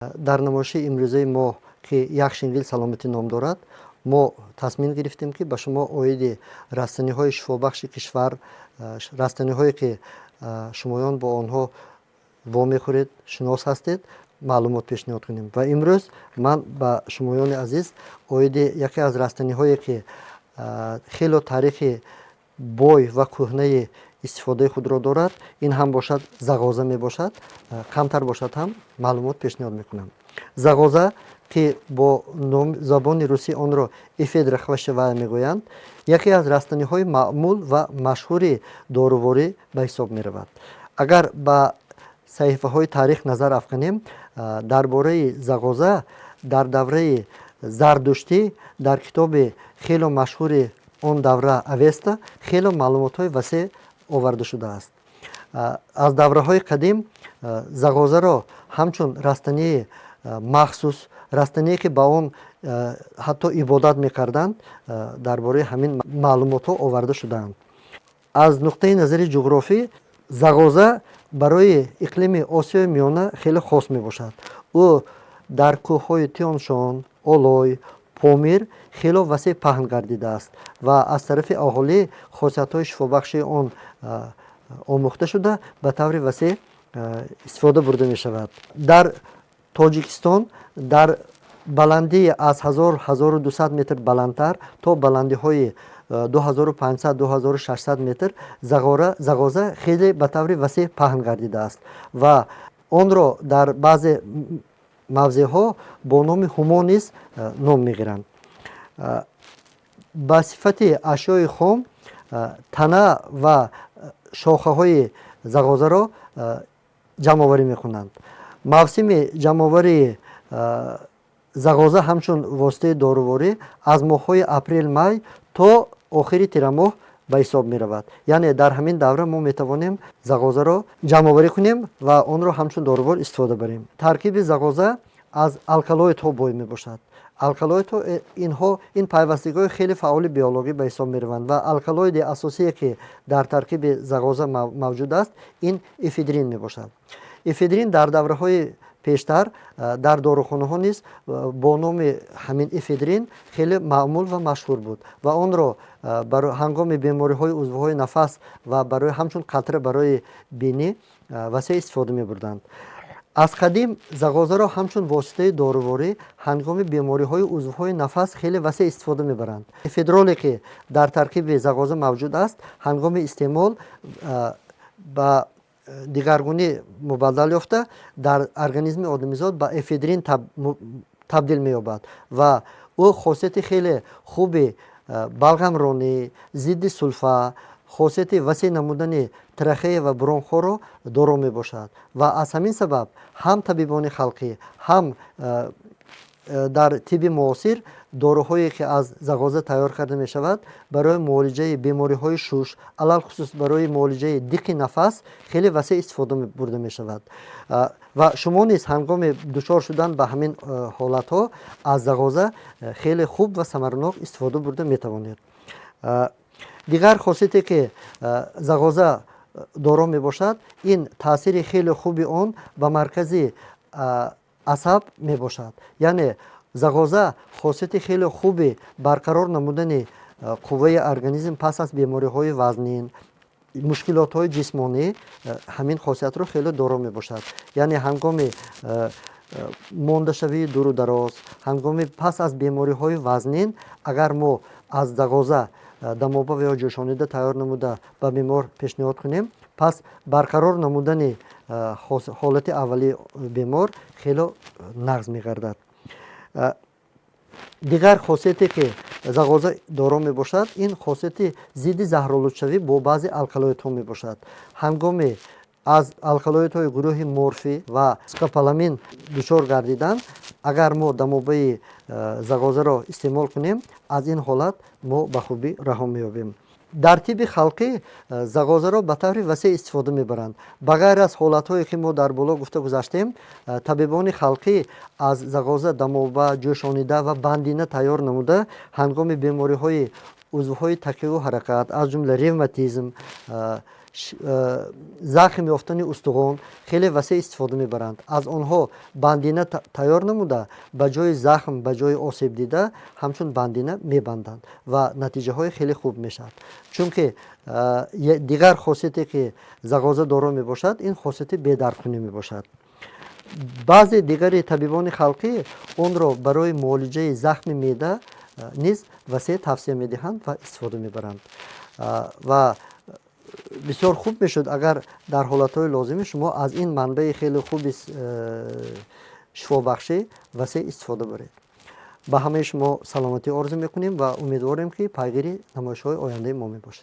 Дар намоиши имрӯзаи мо, ки «Як шингил саломатӣ» ном дорад, мо тасмим гирифтем, ки ба шумо оиди растаниҳои шифобахши кишвар, растаниҳое ки шумоён бо онҳо вомехӯред, шинос ҳастед, маълумот пешниҳод кунем. Ва имрӯз ман ба шумоёни азиз оиди яке аз растаниҳое, ки хело таърихи бой ва кӯҳнаи истифодаи худро дорад, ин ҳам бошад зағоза мебошад, камтар бошад ҳам маълумот пешниҳод мекунам. Зағоза, ки бо забони русӣ онро эфедра хвощевая мегӯянд, яке аз растаниҳои маъмул ва машҳури доруворӣ ба ҳисоб меравад. Агар ба саҳифаҳои таърих назар афканем, дар бораи зағоза дар давраи зардуштӣ дар китоби хело машҳури он давра, Авеста, хело маълумотҳои васеъ оварда шудааст. Аз давраҳои қадим зағозаро ҳамчун растании махсус, растание ки ба он ҳатто ибодат мекарданд, дар бораи ҳамин маълумотҳо оварда шудаанд. Аз нуқтаи назари ҷуғрофӣ зағоза барои иқлими Осиёи Миёна хеле хос мебошад. Ӯ дар кӯҳҳои Тяншан, Олой, Помир хело васеъ паҳн гардидааст ва аз тарафи аҳолӣ хосиятҳои шифобахши он омӯхта шуда, ба таври васеъ истифода бурда мешавад. Дар Тоҷикистон дар баландии аз 1000-1200 метр баландтар то баландиҳои 2500-2600 метр зағоза хеле ба таври васеъ паҳн гардидааст ва онро дар баъзе мавзеъҳо бо номи ҳумо низ ном мегиранд. Ба сифати ашёи хом тана ва шохаҳои зағозаро ҷамъоварӣ мекунанд. Мавсими ҷамъоварии зағоза ҳамчун воситаи доруворӣ аз моҳҳои апрел, май то охири тирамоҳ ба ҳисоб меравад. Яъне дар ҳамин давра мо метавонем зағозаро ҷамъоварӣ кунем ва онро ҳамчун дорувор истифода барем. Таркиби зағоза аз алкалоидҳо бой мебошад. Алкалоидҳо инҳо ин пайвастагиҳои хеле фаъоли биологӣ ба ҳисоб мераванд ва алкалоиди асосие, ки дар таркиби зағоза мавҷуд аст, ин эфедрин мебошад. Эфедрин дар давраҳои пештар дар дорухонаҳо низ бо номи ҳамин эфедрин хеле маъмул ва машҳур буд ва онро ҳангоми бемориҳои узвҳои нафас ва барои ҳамчун қатра барои бинӣ васеъ истифода мебурданд. Аз қадим зағозаро ҳамчун воситаи доруворӣ ҳангоми бемориҳои узвҳои нафас хеле васеъ истифода мебаранд. Эфедроле, ки дар таркиби зағоза мавҷуд аст, ҳангоми истеъмол ба дигаргунӣ мубаддал ёфта, дар организми одамизод ба эфедрин табдил меёбад ва ӯ хосияти хеле хуби балғамронӣ, зидди сулфа, хосияти васеъ намудани трахея ва бронхҳоро доро мебошад. Ва аз ҳамин сабаб ҳам табибони халқӣ, ҳам дар тибби муосир доруҳое, ки аз зағоза тайёр карда мешавад, барои муолиҷаи бемориҳои шуш, алалхусус барои муолиҷаи диқи нафас хеле васеъ истифода бурда мешавад. Ва шумо низ ҳангоми дучор шудан ба ҳамин ҳолатҳо аз зағоза хеле хуб ва самаранок истифода бурда метавонед. Дигар хосияте, ки зағоза доро мебошад, ин таъсири хеле хуби он ба маркази асаб мебошад. Яъне зағоза хосияти хеле хуби барқарор намудани қувваи организм пас аз бемориҳои вазнин, мушкилотҳои ҷисмонӣ, ҳамин хосиятро хеле доро мебошад. Яъне ҳангоми мондашавии дуру дароз, ҳангоми пас аз бемориҳои вазнин, агар мо аз зағоза дамоба ва ё ҷӯшонида тайёр намуда ба бемор пешниҳод кунем, пас барқарор намудани ҳолати аввалии бемор хело нағз мегардад. Дигар хосияте, ки зағоза доро мебошад, ин хосияти зидди заҳролудшавӣ бо баъзе алкалоидҳо мебошад. Ҳангоми аз алкалоидҳои гурӯҳи морфӣ ва скополамин дучор гардидан, агар мо дамобаи зағозаро истеъмол кунем, аз ин ҳолат мо ба хубӣ раҳо меёбем. Дар тибби халқӣ зағозаро ба таври васеъ истифода мебаранд. Ба ғайр аз ҳолатҳое, ки мо дар боло гуфта гузаштем, табибони халқӣ аз зағоза дамоба, ҷӯшонида ва бандина тайёр намуда, ҳангоми бемориҳои узвҳои такяву ҳаракат, аз ҷумла ревматизм. захм ёфтани устухон хеле васеъ истифода мебаранд. Аз онҳо бандина тайёр намуда, ба ҷои захм, ба ҷои осебдида ҳамчун бандина мебанданд ва натиҷаҳои хеле хуб мешавад. Чунки дигар хосияте, ки зағоза доро мебошад, ин хосияти бедардкунӣ мебошад. Баъзе дигари табибони халқӣ онро барои муолиҷаи захми меъда низ васеъ тавсия медиҳанд ва истифода мебаранд. Ва бисёр хуб мешуд, агар дар ҳолатҳои лозимӣ шумо аз ин манбаи хеле хуби шифобахшӣ васеъ истифода баред. Ба ҳамаи шумо саломатӣ орзу мекунем ва умедворем, ки пайгири намоишҳои ояндаи мо мебошед.